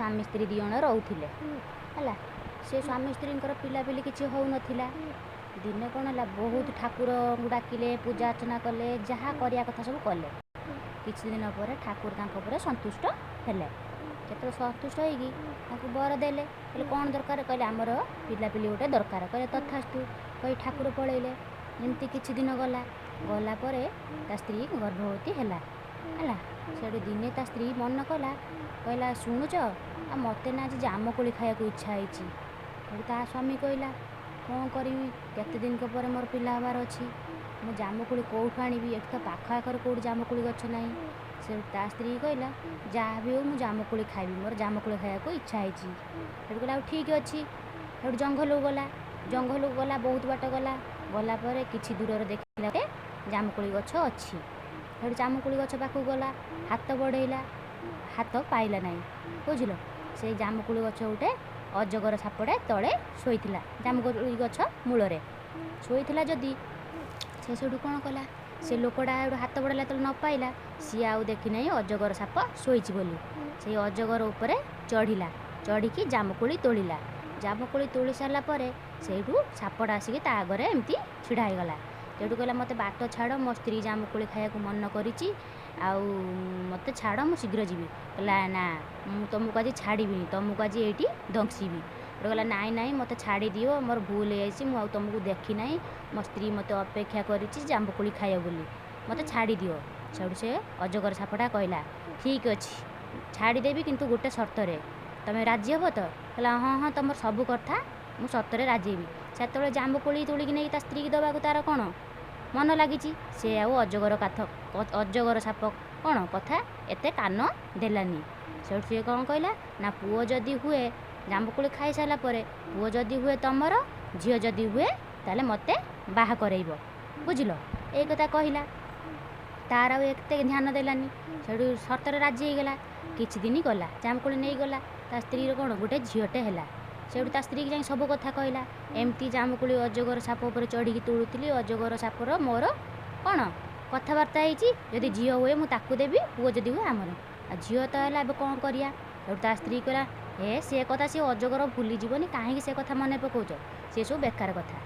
ସ୍ୱାମୀ ସ୍ତ୍ରୀ ଦୁଇ ଜଣ ରହୁଥିଲେ। ହେଲା, ସେ ସ୍ୱାମୀ ସ୍ତ୍ରୀଙ୍କର ପିଲାପିଲି କିଛି ହେଉନଥିଲା। ଦିନେ କ'ଣ ହେଲା, ବହୁତ ଠାକୁରଙ୍କୁ ଡାକିଲେ, ପୂଜା ଅର୍ଚ୍ଚନା କଲେ, ଯାହା କରିବା କଥା ସବୁ କଲେ। କିଛି ଦିନ ପରେ ଠାକୁର ତାଙ୍କ ଉପରେ ସନ୍ତୁଷ୍ଟ ହେଲେ। ଯେତେବେଳେ ସନ୍ତୁଷ୍ଟ ହେଇକି ତାଙ୍କୁ ବର ଦେଲେ, କହିଲେ କ'ଣ ଦରକାର? କହିଲେ ଆମର ପିଲାପିଲି ଗୋଟେ ଦରକାର। କହିଲେ ତଥାସ୍ତୁ କହି ଠାକୁର ପଳେଇଲେ। ଏମିତି କିଛି ଦିନ ଗଲା। ଗଲା ପରେ ତା ସ୍ତ୍ରୀ ଗର୍ଭବତୀ ହେଲା। ହେଲା, ସେଇଠୁ ଦିନେ ତା ସ୍ତ୍ରୀ ମନ କଲା, କହିଲା ଶୁଣୁଛ, ଆଉ ମୋତେ ନା ଆଜି ଜାମୁକୋଳି ଖାଇବାକୁ ଇଚ୍ଛା ହେଇଛି। ସେଇଠୁ ତା ସ୍ୱାମୀ କହିଲା କ'ଣ କରିବି, କେତେ ଦିନକ ପରେ ମୋର ପିଲା ହେବାର ଅଛି, ମୁଁ ଜାମୁକୋଳି କେଉଁଠୁ ଆଣିବି? ଏଠି ତ ପାଖ ଆଖରେ କେଉଁଠି ଜାମୁକୋଳି ଗଛ ନାହିଁ। ସେ ତା ସ୍ତ୍ରୀ କହିଲା ଯାହା ବି ହଉ ମୁଁ ଜାମୁକୋଳି ଖାଇବି, ମୋର ଜାମୁକୋଳି ଖାଇବାକୁ ଇଚ୍ଛା ହେଇଛି। ସେଇଠୁ କହିଲା ଆଉ ଠିକ୍ ଅଛି। ସେଇଠୁ ଜଙ୍ଗଲକୁ ଗଲା। ଜଙ୍ଗଲକୁ ଗଲା, ବହୁତ ବାଟ ଗଲା। ଗଲା ପରେ କିଛି ଦୂରରେ ଦେଖିଲା ଗୋଟେ ଜାମୁକୋଳି ଗଛ ଅଛି। ସେଇଠୁ ଜାମୁକୋଳି ଗଛ ପାଖକୁ ଗଲା, ହାତ ବଢ଼େଇଲା, ହାତ ପାଇଲା ନାହିଁ। ବୁଝିଲ, ସେଇ ଜାମୁକୋଳି ଗଛ ଗୋଟେ ଅଜଗର ସାପଟେ ତଳେ ଶୋଇଥିଲା, ଜାମୁକୋଳି ଗଛ ମୂଳରେ ଶୋଇଥିଲା। ଯଦି ସେ ସେଇଠୁ କ'ଣ କଲା, ସେ ଲୋକଟା ସେଇଠୁ ହାତ ବଢ଼େଇଲା, ଯେତେବେଳେ ନ ପାଇଲା, ସିଏ ଆଉ ଦେଖିନାହିଁ ଅଜଗର ସାପ ଶୋଇଛି ବୋଲି। ସେଇ ଅଜଗର ଉପରେ ଚଢ଼ିଲା, ଚଢ଼ିକି ଜାମୁକୋଳି ତୋଳିଲା। ଜାମୁକୋଳି ତୋଳି ସାରିଲା ପରେ ସେଇଠୁ ସାପଟା ଆସିକି ତା ଆଗରେ ଏମିତି ଛିଡ଼ା ହେଇଗଲା। ସେଇଠୁ କହିଲା ମୋତେ ବାଟ ଛାଡ଼, ମୋ ସ୍ତ୍ରୀ ଜାମୁକୋଳି ଖାଇବାକୁ ମନ କରିଛି, ଆଉ ମୋତେ ଛାଡ଼, ମୁଁ ଶୀଘ୍ର ଯିବି। କହିଲା ନା, ମୁଁ ତୁମକୁ ଆଜି ଛାଡ଼ିବିନି, ତୁମକୁ ଆଜି ଏଇଠି ଦଂଶିବି। ସେଇଠୁ କହିଲା ନାଇଁ ନାଇଁ, ମୋତେ ଛାଡ଼ିଦିଅ, ମୋର ଭୁଲ ହେଇଯାଇଛି, ମୁଁ ଆଉ ତୁମକୁ ଦେଖିନାହିଁ, ମୋ ସ୍ତ୍ରୀ ମୋତେ ଅପେକ୍ଷା କରିଛି ଜାମୁକୋଳି ଖାଇବ ବୋଲି, ମୋତେ ଛାଡ଼ିଦିଅ। ସେଇଠୁ ସେ ଅଜଗର ସାପଟା କହିଲା ଠିକ୍ ଅଛି, ଛାଡ଼ିଦେବି, କିନ୍ତୁ ଗୋଟେ ସର୍ତ୍ତରେ, ତୁମେ ରାଜି ହେବ ତ? କହିଲା ହଁ ହଁ, ତୁମର ସବୁ କଥା ମୁଁ ସତରେ ରାଜି ହେବି। ସେତେବେଳେ ଜାମୁକୋଳି ତୋଳିକି ନେଇକି ତା ସ୍ତ୍ରୀକି ଦେବାକୁ ତାର କ'ଣ ମନ ଲାଗିଛି, ସେ ଆଉ ଅଜଗର କାଥ ଅଜଗର ସାପ କ'ଣ କଥା ଏତେ କାନ ଦେଲାନି। ସେଇଠୁ ସିଏ କ'ଣ କହିଲା ନା, ପୁଅ ଯଦି ହୁଏ, ଜାମୁକୋଳି ଖାଇସାରିଲା ପରେ ପୁଅ ଯଦି ହୁଏ ତୁମର, ଝିଅ ଯଦି ହୁଏ ତାହେଲେ ମୋତେ ବାହା କରେଇବ। ବୁଝିଲ, ଏଇ କଥା କହିଲା। ତାର ଆଉ ଏତେ ଧ୍ୟାନ ଦେଲାନି। ସେଇଠୁ ସର୍ତ୍ତରେ ରାଜି ହେଇଗଲା। କିଛି ଦିନ ଗଲା, ଜାମୁକୋଳି ନେଇଗଲା, ତା ସ୍ତ୍ରୀର କ'ଣ ଗୋଟେ ଝିଅଟେ ହେଲା। ସେଇଠୁ ତା ସ୍ତ୍ରୀକି ଯାଇ ସବୁ କଥା କହିଲା, ଏମିତି ଜାମୁକୋଳି ଅଜଗର ସାପ ଉପରେ ଚଢ଼ିକି ତୋଳୁଥିଲି, ଅଜଗର ସାପର ମୋର କ'ଣ କଥାବାର୍ତ୍ତା ହେଇଛି, ଯଦି ଝିଅ ହୁଏ ମୁଁ ତାକୁ ଦେବି, ପୁଅ ଯଦି ହୁଏ ଆମର। ଆଉ ଝିଅ ତ ହେଲା, ଏବେ କ'ଣ କରିବା? ସେଇଠୁ ତା ସ୍ତ୍ରୀ କହିଲା ହେ ସେ କଥା ସେ ଅଜଗର ଭୁଲିଯିବନି, କାହିଁକି ସେ କଥା ମନେ ପକାଉଛ, ସେ ସବୁ ବେକାର କଥା।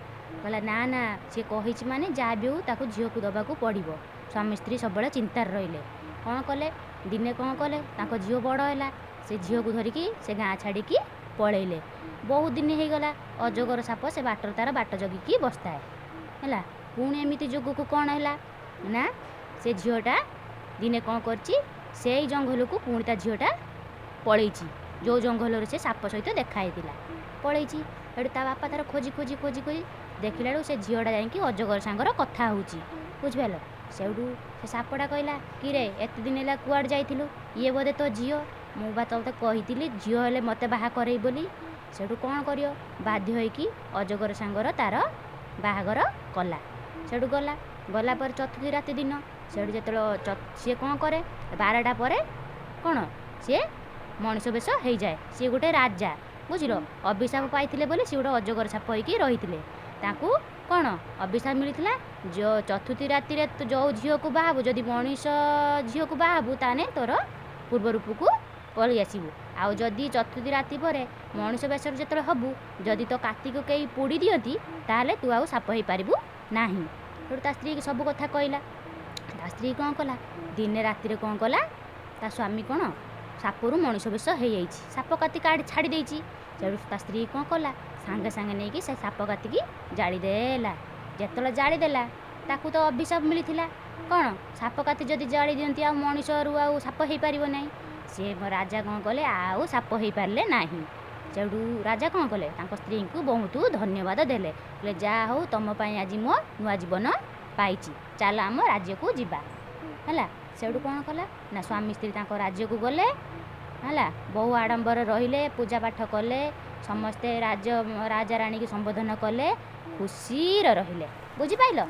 କହିଲା ନା ନା, ସିଏ କହିଛି ମାନେ ଯାହା ବି ହଉ ତାକୁ ଝିଅକୁ ଦେବାକୁ ପଡ଼ିବ। ସ୍ୱାମୀ ସ୍ତ୍ରୀ ସବୁବେଳେ ଚିନ୍ତାରେ ରହିଲେ। କ'ଣ କଲେ, ଦିନେ କ'ଣ କଲେ, ତାଙ୍କ ଝିଅ ବଡ଼ ହେଲା, ସେ ଝିଅକୁ ଧରିକି ସେ ଗାଁ ଛାଡ଼ିକି ପଳେଇଲେ। ବହୁତ ଦିନ ହେଇଗଲା, ଅଜଗର ସାପ ସେ ବାଟରେ ତାର ବାଟ ଜଗିକି ବସିଥାଏ। ହେଲା, ପୁଣି ଏମିତି ଯୋଗକୁ କ'ଣ ହେଲା ନା, ସେ ଝିଅଟା ଦିନେ କ'ଣ କରିଛି, ସେଇ ଜଙ୍ଗଲକୁ ପୁଣି ତା ଝିଅଟା ପଳେଇଛି, ଯେଉଁ ଜଙ୍ଗଲରେ ସେ ସାପ ସହିତ ଦେଖା ହେଇଥିଲା, ପଳେଇଛି। ସେଠୁ ତା ବାପା ତାର ଖୋଜି ଖୋଜି ଖୋଜି ଖୋଜି ଦେଖିଲା ବେଳକୁ ସେ ଝିଅଟା ଯାଇକି ଅଜଗର ସାଙ୍ଗର କଥା ହେଉଛି। ବୁଝିପାରିଲ? ସେଇଠୁ ସେ ସାପଟା କହିଲା କିରେ, ଏତେ ଦିନ ହେଲା କୁଆଡ଼େ ଯାଇଥିଲୁ? ଇଏ ବୋଧେ ତୋ ଝିଅ, ମୁଁ ବା ତୋତେ କହିଥିଲି ଝିଅ ହେଲେ ମୋତେ ବାହା କରେଇବି ବୋଲି। ସେଇଠୁ କ'ଣ କରିବ, ବାଧ୍ୟ ହେଇକି ଅଜଗର ସାଙ୍ଗର ତାର ବାହାଘର କଲା। ସେଇଠୁ ଗଲା। ଗଲା ପରେ ଚତୁର୍ଥୀ ରାତି ଦିନ ସେଇଠୁ ଯେତେବେଳେ ସିଏ କ'ଣ କରେ, 12ଟା ପରେ କ'ଣ ସିଏ ମଣିଷ ବେଶ ହେଇଯାଏ। ସିଏ ଗୋଟେ ରାଜା, ବୁଝିଲ, ଅଭିଶାପ ପାଇଥିଲେ ବୋଲି ସିଏ ଗୋଟେ ଅଜଗର ସାପ ହେଇକି ରହିଥିଲେ। ତାଙ୍କୁ କ'ଣ ଅଭିଶାପ ମିଳିଥିଲା, ଯେଉଁ ଚତୁର୍ଥୀ ରାତିରେ ତୁ ଯେଉଁ ଝିଅକୁ ବାହା ହେବୁ, ଯଦି ମଣିଷ ଝିଅକୁ ବାହା ହେବୁ ତାହେଲେ ତୋର ପୂର୍ବ ରୂପକୁ ପଳେଇ ଆସିବୁ, ଆଉ ଯଦି ଚତୁର୍ଥୀ ରାତି ପରେ ମଣିଷ ବେଶରେ ଯେତେବେଳେ ହେବୁ, ଯଦି ତୋ କାତିକୁ କେହି ପୋଡ଼ି ଦିଅନ୍ତି ତାହେଲେ ତୁ ଆଉ ସାପ ହେଇପାରିବୁ ନାହିଁ। ସେଇଠୁ ତା ସ୍ତ୍ରୀକି ସବୁ କଥା କହିଲା। ତା ସ୍ତ୍ରୀ କ'ଣ କଲା, ଦିନେ ରାତିରେ କ'ଣ କଲା, ତା ସ୍ୱାମୀ କ'ଣ ସାପରୁ ମଣିଷ ବେଶ ହେଇଯାଇଛି, ସାପ କାତି କାଢ଼ି ଛାଡ଼ି ଦେଇଛି। ସେଇଠୁ ତା ସ୍ତ୍ରୀ କ'ଣ କଲା, ସାଙ୍ଗେ ସାଙ୍ଗେ ନେଇକି ସେ ସାପ କାତିକି ଜାଳିଦେଲା। ଯେତେବେଳେ ଜାଳିଦେଲା, ତାକୁ ତ ଅଭିଶାପ ମିଳିଥିଲା କ'ଣ, ସାପ କାତି ଯଦି ଜାଳି ଦିଅନ୍ତି ଆଉ ମଣିଷରୁ ଆଉ ସାପ ହେଇପାରିବ ନାହିଁ। ସିଏ ରାଜା କ'ଣ କଲେ, ଆଉ ସାପ ହେଇପାରିଲେ ନାହିଁ। ସେଇଠୁ ରାଜା କ'ଣ କଲେ, ତାଙ୍କ ସ୍ତ୍ରୀଙ୍କୁ ବହୁତ ଧନ୍ୟବାଦ ଦେଲେ। କହିଲେ ଯାହା ହଉ, ତୁମ ପାଇଁ ଆଜି ମୋ ନୂଆ ଜୀବନ ପାଇଛି, ଚାଲ ଆମ ରାଜ୍ୟକୁ ଯିବା। ହେଲା, ସେଇଠୁ କ'ଣ କଲା ନା, ସ୍ୱାମୀ ସ୍ତ୍ରୀ ତାଙ୍କ ରାଜ୍ୟକୁ ଗଲେ। ହେଲା, ବହୁ ଆଡ଼ମ୍ବର ରହିଲେ, ପୂଜା ପାଠ କଲେ, ସମସ୍ତେ ରାଜ ରାଜା ରାଣୀକି ସମ୍ବୋଧନ କଲେ, ଖୁସିରେ ରହିଲେ। ବୁଝିପାରିଲ?